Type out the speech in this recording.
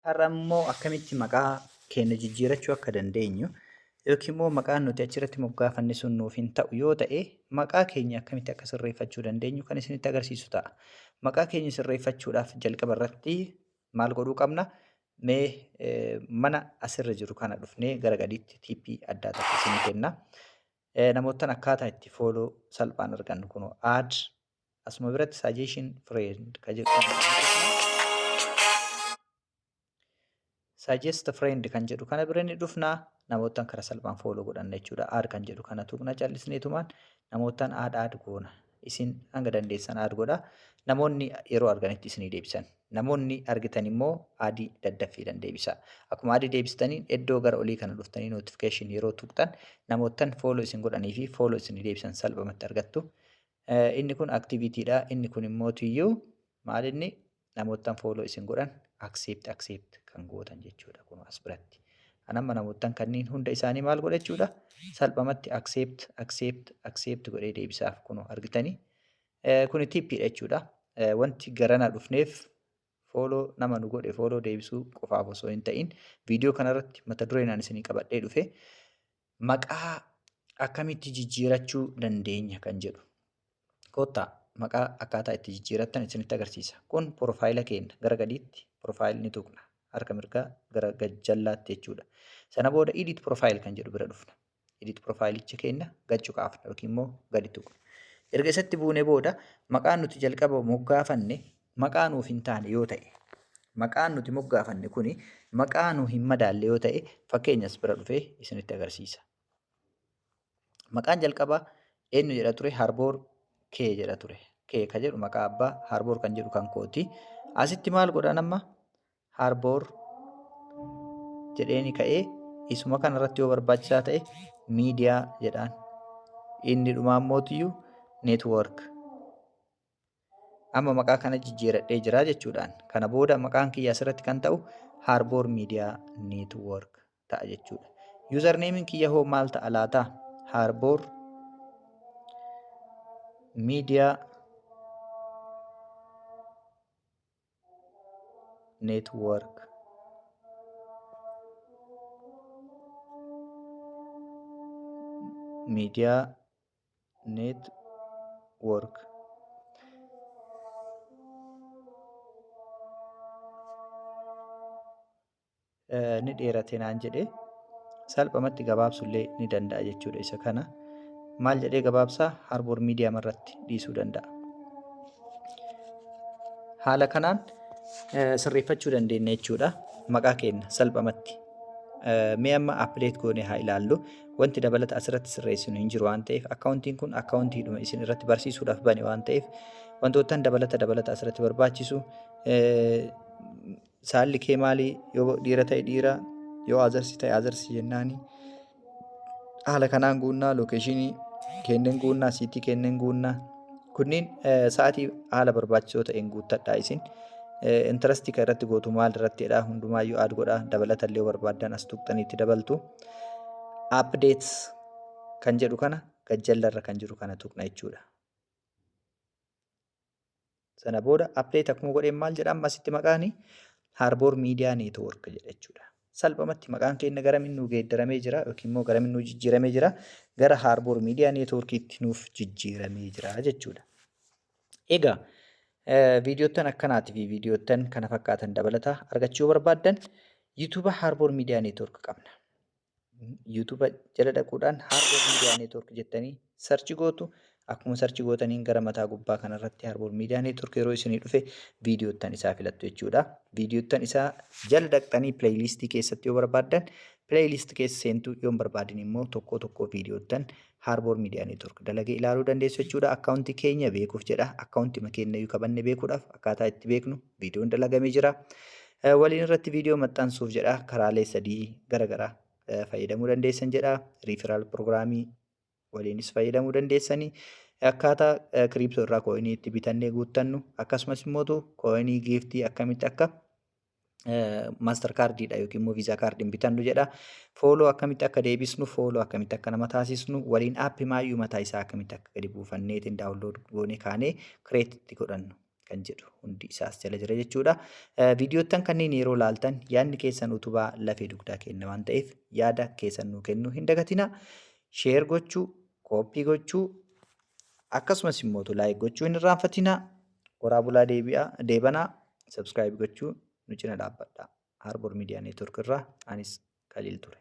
Har'a immoo akkamitti maqaa keenya jijjiirachuu akka dandeenyu yookiin immoo maqaan nuti achirratti moggaafanne sun nuuf hin ta'u yoo ta'e maqaa keenya akkamitti akka sirreeffachuu dandeenyu kan isinitti agarsiisu ta'a. Maqaa keenya sirreeffachuudhaaf jalqaba irratti maal godhuu qabna? Mee mana asirra jiru kana dhufnee gara gadiitti tiippii addaa tokko isinii kenna. Namoottan akkaataa itti fooloo salphaan argannu kunoo add asuma biratti suggestion friend ka jedhu kana bira ni dhufna. Suggest friend kan jedhu kana bira ni dhufna. Namoottan kara salphaan follow godhanna jechuudha. Add kan jedhu kana tuqna callisneetumaan namoottan add add goona. Isin hanga dandeessan add godha. Namoonni yeroo arganitti isinii deebisan. Namoonni argitan immoo add daddaffiidhaan deebisa. Akkuma add deebistaniin iddoo gara olii kana dhuftanii notification yeroo tuqxan namoottan follow isin godhanii fi follow isinii deebisan salphumatti argattu. Inni kun activity dha. Inni kun immoo tiyyuu maal inni namoottan follow isin godhan accept accept kan gootan jechuudha kun as biratti. An amma namoottan kanneen hunda isaanii maal godha jechuudha salphumatti accept accept accept godhee deebisaaf kun argitanii. Kuni tippiidha jechuudha. Wanti garana dhufneef follow nama nu godhe follow deebisuu qofaaf osoo hin ta'in viidiyoo kanarratti mata dureen ani isinii qabadhee dhufe maqaa akkamitti jijjiirachuu dandeenya kan jedhu. Kottaa maqaa akkaataa itti jijjiirattan isinitti agarsiisa. Kun porofaayila keenya gara gadiitti porofaayil ni tuqna. Harka mirgaa gara gajjallaatti jechuudha. Sana booda edit profile kan jedhu bira dhufna. Edit profaayilicha keenya gad cuqaafna yookiin immoo gadi tuqna. Erga isatti buune booda maqaan nuti jalqaba moggaafanne maqaa nuuf hin taane yoo ta'e maqaan nuti moggaafanne kuni maqaa nu hin madaalle yoo ta'e fakkeenyas bira dhufee isinitti agarsiisa. Maqaan jalqabaa eenyu jedha ture? Harboor K jedha ture. K ka jedhu maqaa abbaa, Harboor kan jedhu kan kooti. Asitti maal godhan amma? Harboor jedheeni ka'ee isuma kanarratti yoo barbaachisaa ta'e miidiyaa jedhaan. Inni dhumaa immootiyyuu neetwoork. Amma maqaa kana jijjiiradhee jira jechuudhaan. Kana booda maqaan kiyya asirratti kan ta'u Harboor Miidiyaa Neetwoork ta'a jechuudha. Yuuzarneemiin kiyya hoo maal ta'a laata? Harboor Miidiyaa Network. Miidiyaa Network. Ni dheerate naan jedhe salphumatti gabaabsullee ni danda'a jechuudha isa kana. Maal jedhee gabaabsaa Harbour Media irratti dhiisuu danda'a. Haala kanaan sirreeffachuu dandeenya jechuudha maqaa keenya salphumatti. Mee amma update goonee haa ilaallu. Wanti dabalata asirratti sirreessinu hin jiru waan ta'eef akkaawuntiin kun akkaawuntiidhuma isin irratti barsiisuudhaaf bane waan ta'eef wantoottan dabalata dabalata asirratti barbaachisu saalli kee maali yoo dhiira ta'e dhiira yoo azarsi ta'e azarsi jennaani haala kanaan guunnaa lookeeshinii kenneen guunnaa siitii kenneen guunnaa kunniin sa'aatii haala barbaachisoo ta'een guuttadhaa isin intarastii kan irratti gootu maal irratti jedhaa hundumaayyuu aad godhaa dabalata illee barbaaddan as tuqxanii itti dabaltu updates kan jedhu kana gajjallarra kan jiru kana tuqna jechuudha. Sana booda update akkuma godheen maal jedha amma asitti maqaani Harbour Media Network jedha jechuudha. Salphumatti maqaan keenya gara nuu geeddaramee jira yookiin immoo gara nuu jijjiiramee jira gara Harbour Media Networkitti nuuf jijjiiramee jira jechuudha. Egaa viidiyoottan akkanaatii fi viidiyoottan kana fakkaatan dabalata argachuu yoo barbaaddan YouTube Harbour Media Network qabna. YouTube jala dhaquudhaan Harbour Media Network jettanii search gootu. Akkuma search gootaniin gara mataa gubbaa kanarratti Harbour Media Network yeroo isinii dhufe viidiyoottan isaa filattu jechuudha. Viidiyoottan isaa jala dhaqxanii playlistii keessatti yoo barbaaddan playlist keessa seentu yoo hin barbaadin immoo tokko tokko viidiyoottan Harbour Media Network dalagee ilaaluu dandeessu jechuudha. Akkaawuntii keenya beekuuf jedha. Akkaawuntii keenya iyyuu qabanne beekuudhaaf akkaataa itti beeknu viidiyoon dalagamee jira. Waliin irratti viidiyoo maxxansuuf jedha. Karaalee sadii garaagaraa fayyadamuu dandeessan jedha. Riiferaal piroogiraamii waliinis fayyadamuu dandeessanii. Akkaataa kiriiptoo irraa kooyinii itti bitannee guuttannu akkasumas immoo kooyinii giiftii akkamitti akka maaster kaardiidha yookiin immoo viizaa kaardiin bitannu jedha. Fooloo akkamitti akka deebisnu, fooloo akkamitti akka nama taasisnu, waliin aappii maayyuu mataa isaa akkamitti akka gadi buufanneetiin daawunlood goonee kaanee kireet itti godhannu. Kan jedhu hundi isaas jala jira jechuudha. Viidiyoottan kanneen yeroo laaltan yaadni keessan utubaa lafee dugdaa kenna waan ta'eef yaada keessan nuu kennuu hin dagatina. Sheer gochuu, kooppii gochuu akkasumas immoo laayik gochuu hin irraanfatina. Horaa bulaa deebi'aa deebanaa subscribe gochuu nu cina dhaabbadha. Harbor Media Network irraa anis Kaliil ture.